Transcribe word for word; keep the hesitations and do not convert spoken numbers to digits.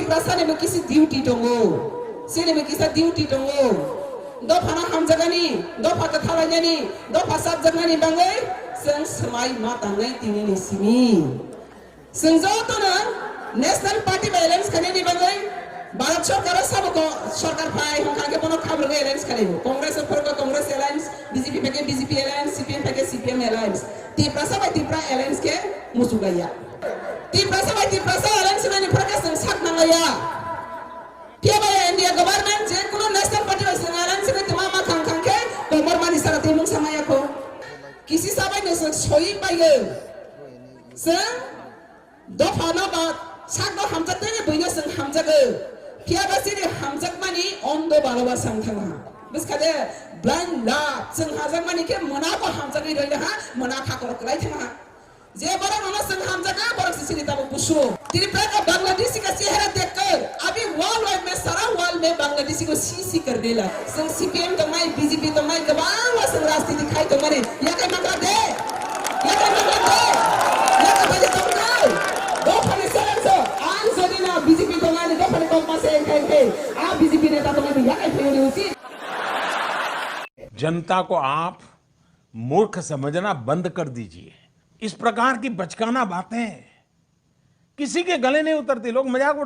Tiprasani bo kisi duty tongo, chini bo kisa duty tongo. Dophano hamjakani, dopha kwthalainani, dopha chapjaknani bagwi chwng swmai ma tangnai tinini simi. Chwng jotono National Party bai alliance khainani bagwi Bharat Sarkar o sabo ko-, Sarkar phai hwnkha khe bono khabrwgwi alliance khainai. Congress o phwrwngkha Congress alliance, B J P phai khe B J P alliance, C P M phai khe C P M alliance. Tiprasa bai Tipra alliance khe muchuk laiya. Tiprasa bai Tiprasa alliance nani phwrwngkha chwng sak nang laiya. Phiya bai India government je kuno national party bai chwng alliance ni tma ma khang khang khe komor mani sara twi mung samaya kho. Kisi sabai no chwng soi bai yo. Chwng Dopha no ba sakno hamjak tei buino chwng hamjago. Phiya ba chini hamjakmani ondo baloba sang thangha. Bwskha de blind love chwng hamjakmani khe mwnabo hamjagwi rwina ha, mwnakha korok kwlai thangha. Je borok nono chwng hamjaga, borok se chini tabuk busu. Tripura ka Bangladeshi ka chehra dekh kar, abhi world wide mein, sara world mein Bangladeshi ko si si kar dela. Chwng C P M tongnai, B J P tongnai, kwbangma chwng rajniti khai tongmani. Yakai mangra de? Yakai mangra de? Yakai bali tongkha? Dophani selenso, ang jodi na B J P tongnani dophani tongma se engkhe engkhe. A B J P neta tongnani yakai phiyoni uchi. जनता को आप मूर्ख समझना बंद कर दीजिए। इस प्रकार की बचकाना बातें किसी के गले नहीं उतरती। लोग मजाक उड़ा